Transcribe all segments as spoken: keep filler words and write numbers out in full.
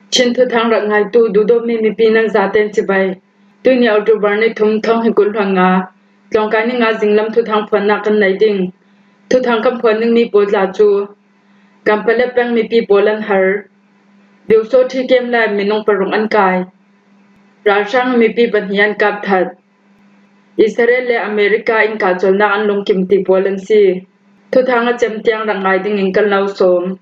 Chin thuthang rak ngaitu duhdawtmi mipi nan zaten cibai. Tuini October ni thum thawng hnih kul hluan nga, tlawngkai ni nga zinglam thuthang phuannak kan nei ding. Thuthang kan phuan dingmi pawl tla cu Kampala peng mipi pawl an har. Biusawthi kem lai minung paruk an kai. Ralhrang mipi pahnih an kap that. Israel le America in kahcolnak an lungkim ti pawl an si. Thuthang a cem tiang rak ngai dingin kan lo sawm.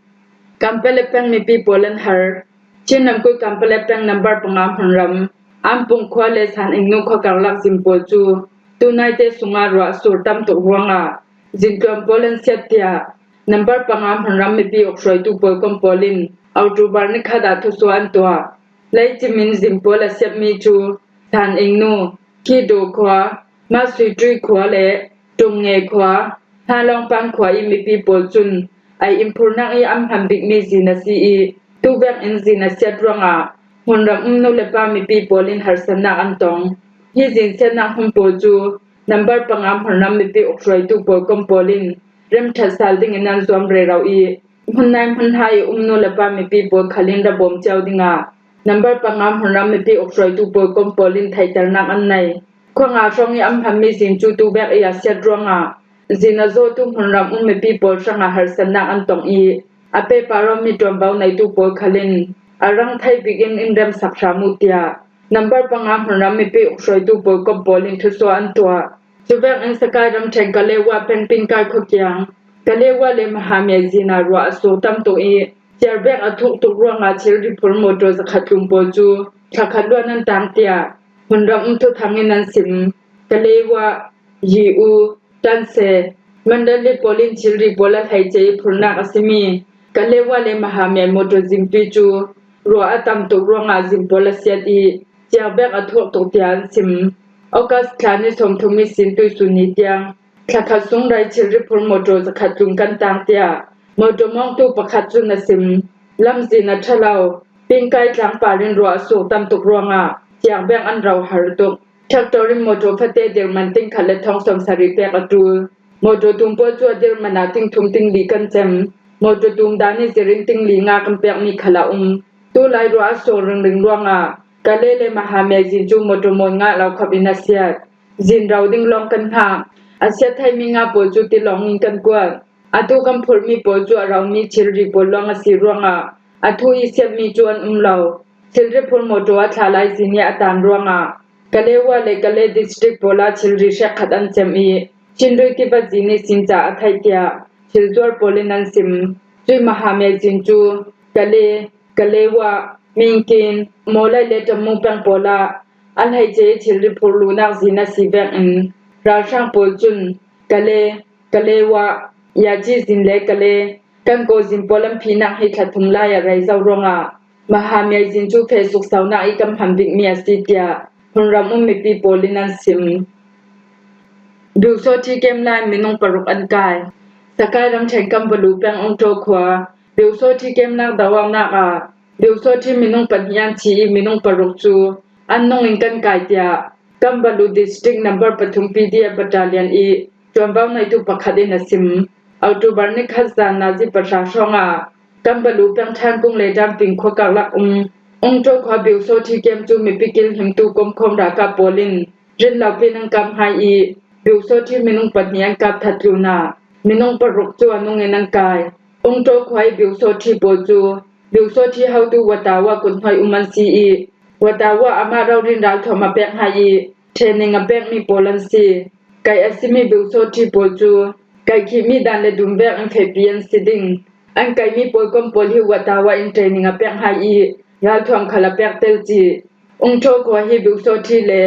Kampala peng mipi pawl an har. Chin ramkulh Kampala peng nambar panga hmunram Ampung khua le San Ingnu khua karlak zin pawl cu tunaite sungah ruah a sur tam tuk ruangah zintluam pawl an siat, tiah nambar panga hmunram mipi ukhruaitu pawl kom pawl in October ni khat ah thusuah an tuah. Leicim in zin pawl a siatmi cu San Ingnu, Kido khua, Masuitui khua le Tungnge khua, Hlalawngpang khua i mipi pawl cun ei in phurnak i an hman bikmi zin a si i, tuvek in zin a siat ruangah hmunram um nu le pa mipi pawl in harsatnak an tong. Hi zin siatnak hmun pawl cu nambar panga hmunram mipi ukhruaitu pawl kom pawl in remṭhat sal dingin an zuam rero i, hmun nai hmun hna i um nu le pa mipi pawl khal in ra bawm cio dingah nambar panga hmunram mipi ukhruaitu pawl kom pawl in theihternak an nei. Khuanga hrawng i an hmanmi zin cu tuvek i a siat ruangah zin a zawtu hmunram um mipi pawl hrangah harsatnak an tong i, a pehpar awmi ṭuanvo neitu pawl khal in a rang thei bik in in remsak hram uh, tiah nambar panga hmunram mipi ukhruaitu pawl kom pawl in thusuah an tuah. Cuvek in Sakai ramṭhen Kalewa peng Pingkai khua kiang Kalewa le Mahamya zin ah ruah a sur tam tuk i, ciarbek a thuk tuk ruangah thilri phur motor zakhat tlum pawl cu thlakhat luan an tang, tiah hmunram um thuthang in an sim. Kalewa, Yiu, Tanse, Mandali pawl in thilri pawl a hleice i phurnak a simi Kalewa le Mahamya motor zingpi cu ruah a tam tuk ruangah zin pawl a siat i, ciarbek a thuk tuk, tiah an sim. August thla ni sawmthum i sin tuisun ni tiang thlakhat sung rei thilri phur motor zakhat tlum kan tang, tiah motor mawngtu pakhat cun a sim. Lamzin a ṭha lo, Pingkai tlang par in ruah a sur tam tuk ruangah ciarbek an ro har tuk. Tractor in motor fate dirman ting khat le thawng sawmsarih pek a ṭul. Motor tum pawl cu a dirman ah ting thum ting li kan cem. Motor tum dan i zir in ting li nga kan pekmi khal a um. Tulai ruah a sur ringring ruangah Kale le Mahamya zin cu motor mawi ngah lo khap in a siat. Zin ro ding lawng kan hngak. A siat theimi nga pawl cu tilawng in kan kuat. Atu kan phurhmi pawl cu a romi thilri pawl lawng a si ruangah a thu i siatmi cu an um lo. Thilri phur motor a thlah lai zin i a tan ruangah Kalewa le Kale district pawl ah thilri hrekkhat an cem i, Chinrui tiva zin i sin ca a theih, tiah thilzuar pawl in an sim. Cui Mahamya zin cu Kale, Kalewa, Mingkin, Mawlai le Tamu peng pawl ah a hleice i thilri phur luhnak zin a si vekin ralhrang pawl cun Kale, Kalewa, Yaci zin le Kale kan kaw zin pawl an phihnak hi thla thum lai ah rei zo ruangah Mahamya zin cu feh suksaunak i kan hman bikmi a si, tiah hmunram um mipi pawl in an sim. Biusawthi kem lai minung paruk an kai. Sakai ramṭhen Kambalu peng Ungṭaw khua Biusawthi kemnak doawknak ah Biusawthi minung pahnih an thi i minung paruk cu an nung in kan kai, tiah Kambalu district number pathum P D F battalion i ṭuanvo neitu pakhat in a sim. October ni khat zan nazi pahra hrawngah Kambalu peng Ṭhankung le Ṭamping khua karlak um Ungṭaw khua Biusawthi kem cu mipi kilhimtu komkhawm ralkap pawl in rinlopi nan kap hna i, Biusawthi minung pahnih an kap that tlunah minung paruk cu a nung in an kai. Ungṭaw khua i Biusawthi pawl cu Biusawthi hotu Watawa kuthnuai um an si i, Watawa amah ralrin ralthuam a pek hna i, training a pekmi pawl an si. Kaih a simi Biusawthi pawl cu kaihkhihmi dan le dum vek in fehpi an si ding. An kaihmi pawl kom pawl hi Watawa in training a pek hna i, ralthuam khal a pek tel ci. Ungṭaw khua hi Biusawthi le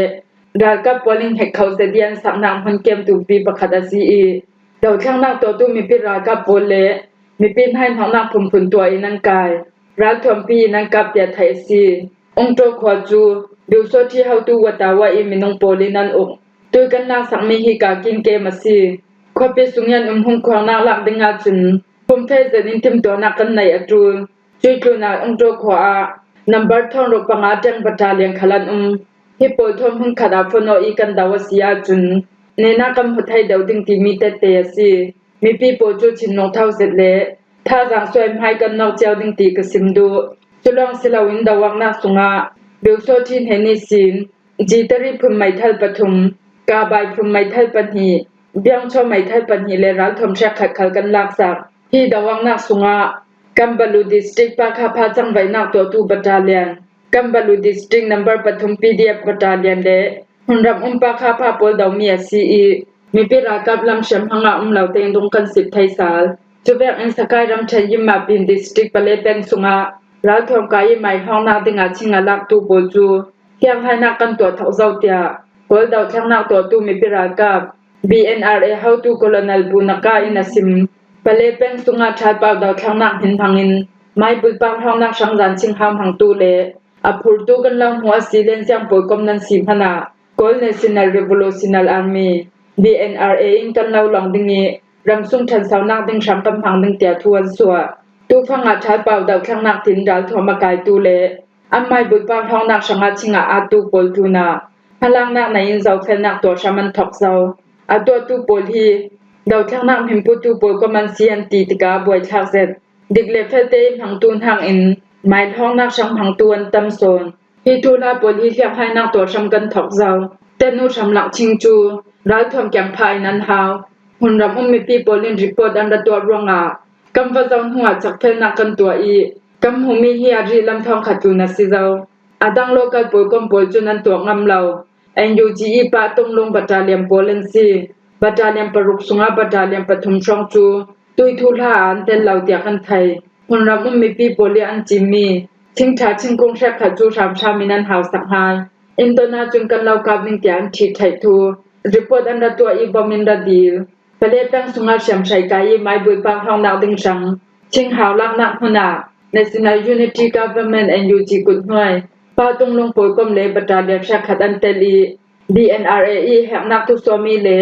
ralkap pawl in hnek kho zet i an saknak hmun kem tumpi pakhat a si i, dothlennak tuahtu mipi ralkap pawl le mipi hnaihnawhnak phunphun tuah in an kai. Ralthuampi in an kap, tiah theih a si. Ungṭaw khua cu Biusawthi hotu Watawa i minung pawl in an uk. Tui kan laksakmi hi Kakin kem a si. Khuapi sung i an um hung khuarnak lak ding ahcun pumfeh zet in timtuahnak kan neih a ṭul. Cui tlunah Ungṭaw khua ah number thawng ruk panga ṭeng battalion khal an um. Hi pawl thawn hmunkhat ah fonh aw i kan do a si ahcun nehnak kan hmu thei deuh ding timi tette a si. Mipi pawl cu thinlung tho zet le thazaang suai hmai kan nawk cio ding ti ka sim duh. Culawng si loin doawaknak sungah Biusawthi hnen ihsin, Jitari phun meithal pathum, Kabai phun meithal pahnih, Biangchaw meithal pahnih le ralthuam hrekkhat khal kan laksak. Hi doawaknak sungah Kambalu District Pakha Pha cangvaihnak tuahtu battalion, Kambalu District number pathum P D F battalion le hmunram um Pakha Pha pawl domi a si i, mipi ralkap lam hriamhmang ah um lo tein rung kan sit thei sal. Cuvek in Sakai ramṭhen Yinmapin District Palepeng sungah ralthuam kai i maihlawngnak dingah ching a laktu pawl cu hlianghainak kan tuah thok zo, tiah Kawl dothlennak tuahtu mipi ralkap B N R A hotu Colonel Bu Naka in a sim. Palepeng sungah ṭhalpau dothlennak hmin hmangin maibulpak hlawngnak hrangzan ching hau hmangtu le a phurtu kan lo hmu a si Liansiang pawl kom nan si hmanah Kawl National Revolutionary Army, B N R A in kan lo lawng ding i ramsung ṭhansonak ding hrang kan hmang ding tiah thu an suah. Tufang ah ṭhalpau dothlennak tin ralthuam a kaitu le an maibulpak hlawngnak hrangah ching a attu pawl tlunah hmalaknak nei in zohfelnak tuah hram an thok zo. A tuahtu pawl hi dothlennak hminputu pawl kom an si an ti tikah a buaithlak zet. Dik le felte i hmangtu hnakin maihlawngnak hrang hmangtu an tam sawn. Hi thuhla pawl hi hlianghainak tuah hram kan thok zo. Tenu hramlak ching cu ralthuam kiangphah in an hau. Hmunram um mipi pawl in report an ra tuah ruangah kan va zoh hnuah cakfelnak kan tuah i, kan hmuhmi hi a rih lam thawngkhat tlun a si zo. A dang local pawl kom pawl cun an tuah ngam lo. N U G i Pah Tunglung battalion pawl an si. Battalion paruk sungah battalion pathum hrawng cu tui thuhla ah an tel lo tiah kan thei. Hmunram um mipi pawl i an cimmi thingṭha thingkung hrekkhat cu hramhram in an hausak hngai. Inn ton ahcun kan lo kap ding tiah an ṭhit theih thu report an ra tuah i bom in ra dil. Palepeng sungah hriamhrei kai i maibulpak hlawngnak ding hrang ching hau laknak hmun ah National Unity Government, N U G, kuthnuai Pah Tunglung pawl kom le battalion hrekkhat an tel i, B N R A i heknak thusuahmi le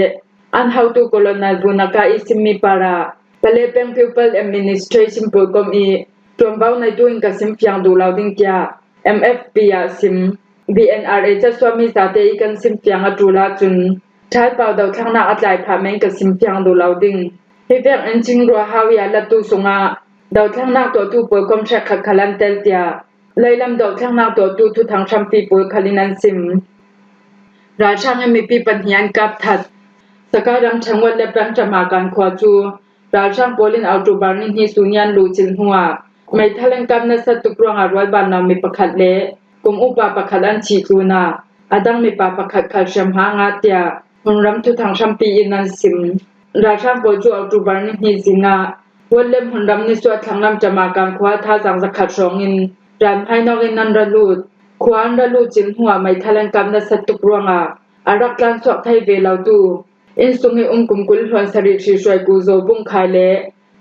an hotu Colonel Bu Naka i simmi parah Palepeng People Administration pawl kom i ṭuanvo neitu in ka simfiang duh lo ding tiah M F P ah sim. B N R A casuahmi zate i kan simfiang a ṭul ahcun ṭhalpau dothlennak a tlai phah men ka simfiang duh lo ding. Hi vek in cingruah hau i a latu sungah dothlennak tuahtu pawl kom hrekkhat khal an tel tiah leilam dothlennak tuahtu thuthang hrampi pawl khal in an sim. Ralhrang in mipi pahnih an kap that. Sakai ramṭhen Watlep peng Ṭamakan khua cu ralhrang pawl in October ni hnih sun i an luhcilh hnuah meithal an kap nasa tuk ruangah rualban lo mi pakhat le kum upa pakhat an thih tlunah a dang mipa pakhat khal hriamhma a ngah tiah hmunram thuthang hrampi in an sim. Ralhrang pawl cu October ni hnih zing ah Watlep hmunram nisuah thlanglam Ṭamakan khua thazaang zakhat hrawngin ral hmainawk in an ra lut. Khua an ra luhcilh hnuah meithal an kap nasa tuk ruangah a rak tlansuak thei ve lotu innsung i um kum kul hluan sarih hrihruai Ku Zo Bung Khai le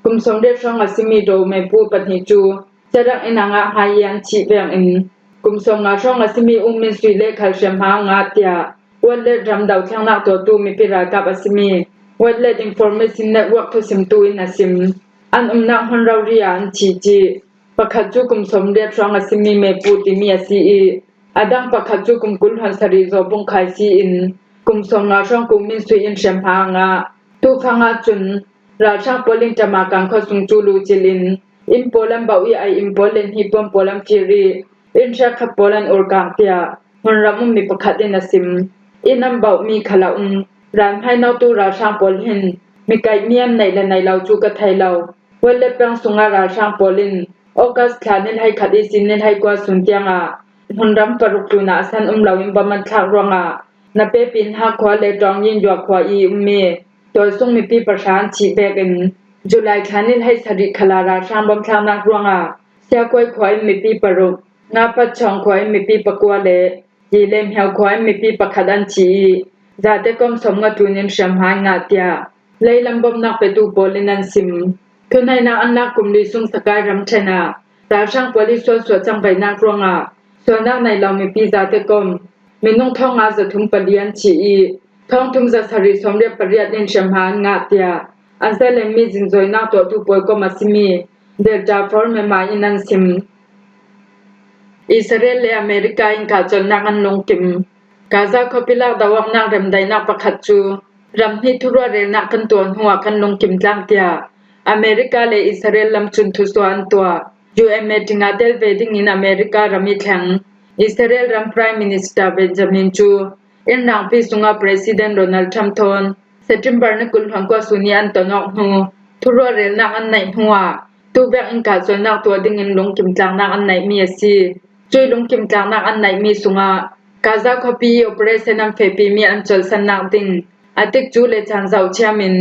kum sawmriat hrawng a simi Do Mei Pu pahnih cu carak in a ngah hmai i an thih veng in kum sawmnga hrawng a simi U Min Sui le khal hriamhma a ngah tiah Watlep ram dothlennak tuahtu mipi ralkap a simi Watlep Information Network thusimtu in a sim. An umnak hmun rori ah an thih cih. Pakhat cu kum sawmriat hrawng a simi Mei Pu timi a si i, a dang pakhat cu kum kul hluan sarih Zo Bung Khai si in kum sawmnga hrawng Ku Min Sui in hriamhma a ngah. Tufang ahcun ralhrang pawl in Ṭamakan khuasung cu luhcilh in inn pawl an bauh i, ai inn pawl le hnipuan pawl an fir i, inn hrekkhat pawl an urkang tiah hmunram ummi pakhat in a sim. Inn an bauhmi khal a um ral hmainawktu ralhrang pawl hin mi kaihmi an neih le neih lo cu ka thei lo. Watlep peng sungah ralhrang pawl in August thla ni hlei khat ihsin ni hlei kua sun tiangah hmunram paruk tlunah a san um loin bom an thlak ruangah Napepin Hak khua le Ṭawng Yin Yua khua i ummi tualsung mipi pahra an thih vekin July thla ni hlei sarih khal ah ralhrang bom thlaknak ruangah Siakuai khua in mipi paruk, Nga Pat Chawng khua in mipi pakua le Yi Lem Hiau khua in mipi pakhat an thih i, zate kom sawmnga tlun in hriamhma an ngah tiah leilam bomnak petu pawl in an sim. Thuneihnak an lak kum li sung Sakai ramṭhen ah ralhrang pawl i sualsuah cangvaihnak ruangah sualnak nei lo mipi zate kom minung thong nga zathum pali an thih i, thong thum zasarih sawmriat pariat in hriamhma an ngah tiah an zalenmi zingzoinak tuahtu pawl kom a simi Delta Force Myanmar in an sim. Israel le America in kahcolhnak an lungkim. Gaza khuapi lak doawknak remdaihnak pakhat cu ram hnih thuruahreelnak kan tuah hnuah kan lungkim tlang tiah America le Israel lam cun thusuah an tuah. U M meeting ah tel ve dingin America ram i thleng Israel ram Prime Minister Benjamin cu innrangpi sungah President Donald Trump thawn September ni kul hluan kua sun i an ton awk hnu thuruahrialnak an neih hnuah tuvek in kahcawlnak tuah dingin lungkim tlaknak an neihmi a si. Cui lungkim tlaknak an neihmi sungah Gaza khuapi i operation an fehpimi an colhsannak ding a tikcu le caan zohchiam in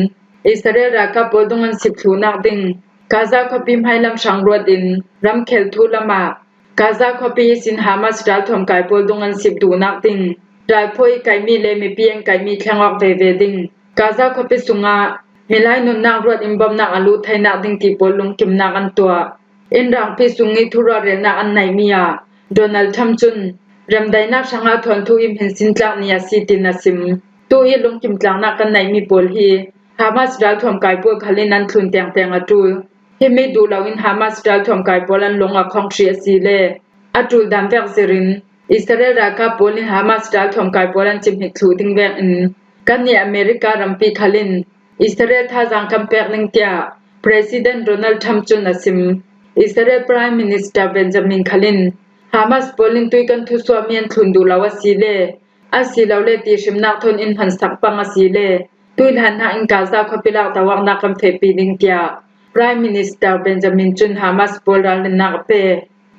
Israel ralkap pawl dung an sip thluhnak ding, Gaza khuapi hmailam hrang ruat in ramkhel thu lamah Gaza khuapi ihsin Hamas ralthuam kai pawl dung an sip duhnak ding, ralphawi i kaihmi le mipi an kaihmi thleng awk veve ding, Gaza khuapi sungah milai nunnak ruat in bawmhnak a luh theinak ding ti pawl lungkimnak an tuah. Innrangpi sung i thuruahrialnak an neihmi ah Donald Trump cun remdaihnak hrangah thawnthu i hminsin tlak ni a si tin a sim. Tu i lungkim tlaknak kan neihmi pawl hi Hamas ralthuam kai pawl khal in an thlun tengteng a ṭul. Himi duh loin Hamas ralthuam kai pawl an lung a khong hrih a si le a ṭul dan vek zirin Israel ralkap pawl in Hamas ralthuam kai pawl an cimhit thluh ding vekin kannih America rampi khal in Israel thazaang kan pek ning tiah President Donald Trump cun a sim. Israel Prime Minister Benjamin khal in Hamas pawl in tui kan thusuahmi an thlun duh lo a si le a si lo le ti hrimnak thawn in hmansak pang a si le tui hlan hnakin Gaza khuapi lak doawknak kan fehpi ding tiah Prime Minister Benjamin cun Hamas pawl ralrinnak a pe.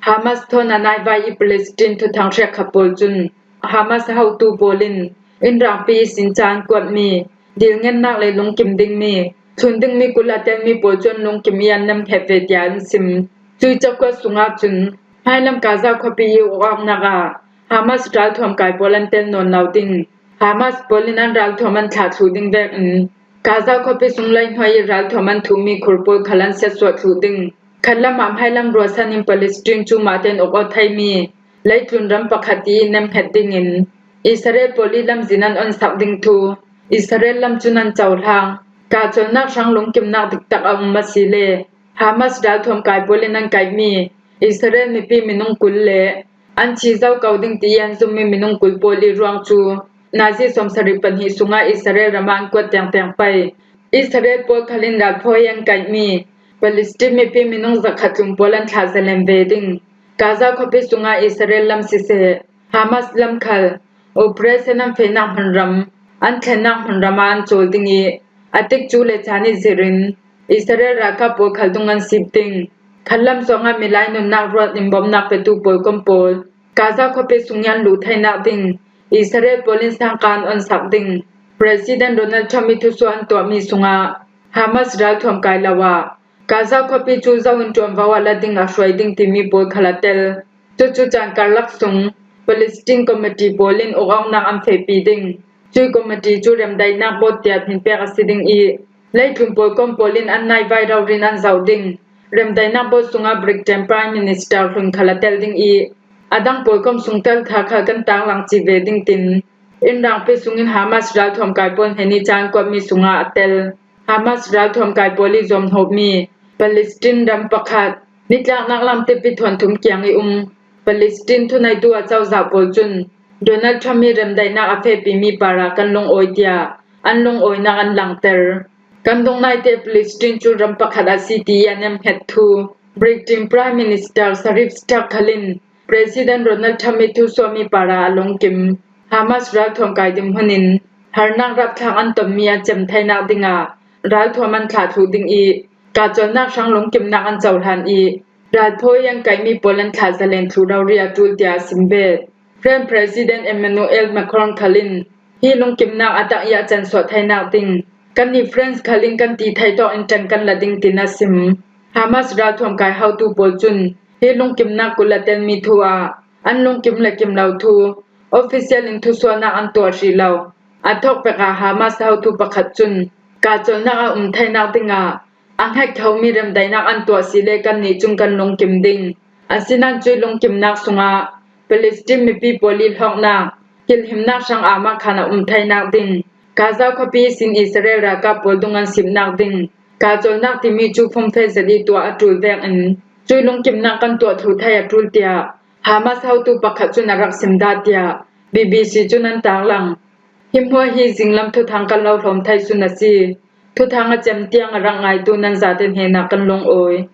Hamas thawn a naivai i Palestine thuthang hrekkhat pawl cun Hamas a hotu pawl in innrangpi ihsin ca an kuatmi dilngennak le lungkim dingmi thlun dingmi kul a telmi pawl cu an lungkim i an nemkhet ve tiah an sim. Cui cakuat sungah cun hmailam Gaza khuapi i ukawknak ah Hamas ralthuam kai pawl an tel nawn lo ding, Hamas pawl in an ralthuam an thlah thluh ding vekin Gaza khuapi sung leihnuai i ralthuam an thuhmi khur pawl khal an siatsuah thluh ding, khatlam ah hmailam ruahsan in Palestine cu mahte an uk aw theimi leitlun ram pakhat ti i nemhnget dingin Israel pawl i lamzin an onsak ding thu Israel lam cun an cohlang. Kahcawlnak hrang lungkimnak diktak a um a si le Hamas ralthuam kai pawl in an kaihmi Israel mipi minung kul le an thi zo ko ding ti i an zummi minung kul pawl i ruang cu nazi sawmsarih pahnih sungah Israel ram ah an kuat tengteng pei. Israel pawl khal in ralphawi an kaihmi Palestine mipi minung zakhat tlun pawl an thlah zalen ve ding. Gaza khuapi sungah Israel lam siseh, Hamas lam khal operation an fehnak hmunram, an thlennak hmunram ah an cawl ding i a tikcu le caan i zirin Israel ralkap pawl khal dung an sip ding. Khatlam zongah milai nunnak ruat in bawmhnak petu pawlkom pawl Gaza khuapi sung i an luh theinak ding Israel pawl in sangka an onsak ding. President Donald Trump i thusuah an tuahmi sungah Hamas ralthuam kai lo ah Gaza khuapi cu zo in ṭuanvo ah la ding a hruai ding timi pawl khal a tel. Cucu caan karlak sung Palestine Committee pawl in ukawknak an fehpi ding. Cui committee cu remdaihnak board tiah hminpek a si ding i, leitlun pawlkom pawl in an naivai rori in an zoh ding. Remdaihnak board sungah Britain Prime Minister hlun khal a tel ding i, a dang pawlkom sung tel kha khal kan tanglang ci ve ding tin, innrangpi sungin Hamas ralthuam kai pawl hnen i caan kuatmi sungah a tel. Hamas ralthuam kai pawl i zuamhnawhmi Palestine ram pakhat nitlaknak lam tipi thawn thum kiang i um Palestine thuneitu a cozah pawl cun Donald Trump i remdaihnak a fehpimi parah kan lungawi tiah an lungawinak an langter. Kan dungnaite Palestine cu ram pakhat a si ti i an nemhnget thu Britain Prime Minister Sharif Stark khal in President Donald Trump i thusuahmi parah a lungkim. Hamas ralthuam kai dinhmun in harnak rapthlak an tonmi a cem theinak dingah ralthuam an thlah thluh ding i, kahcawlnak hrang lungkimnak an cohlan i, ralphawi an kaihmi pawl an thlah zalen thluh rori a ṭul tiah a sim bet. France President Emmanuel Macron khal in hi lungkimnak a tak i a cansuah theinak ding, kannih France khal in kan ti thei tawk in ṭan kan la ding tin a sim. Hamas ralthuam kai hotu pawl cun hi lungkimnak kul a telmi thu ah an lungkim le kim lo thu official in thusuahnak an tuah hrih lo. A thawkpek ah Hamas hotu pakhat cun kahcawlnak a um theinak dingah a hngekkhomi remdaihnak an tuah si le kannih cun kan lungkim ding. Asinain cui lungkimnak sungah Palestine mipi pawl i hlawknak, kilhimnak hrang a mah khan a um theinak ding, Gaza khuapi ihsin Israel ralkap pawl dung an sipnak ding, kahcawlnak timi cu fumfe zet i tuah a ṭul vekin cui lungkimnak kan tuah thluh thei a ṭul tiah Hamas hotu pakhat cun a rak sim dah tiah B B C cun an tanglang. Hi hmuah hi zinglam thuthang kan lo hlawm thei sun a si. Thuthang a cem tiang a rak ngaitu nan zate hnenah kan lungawi.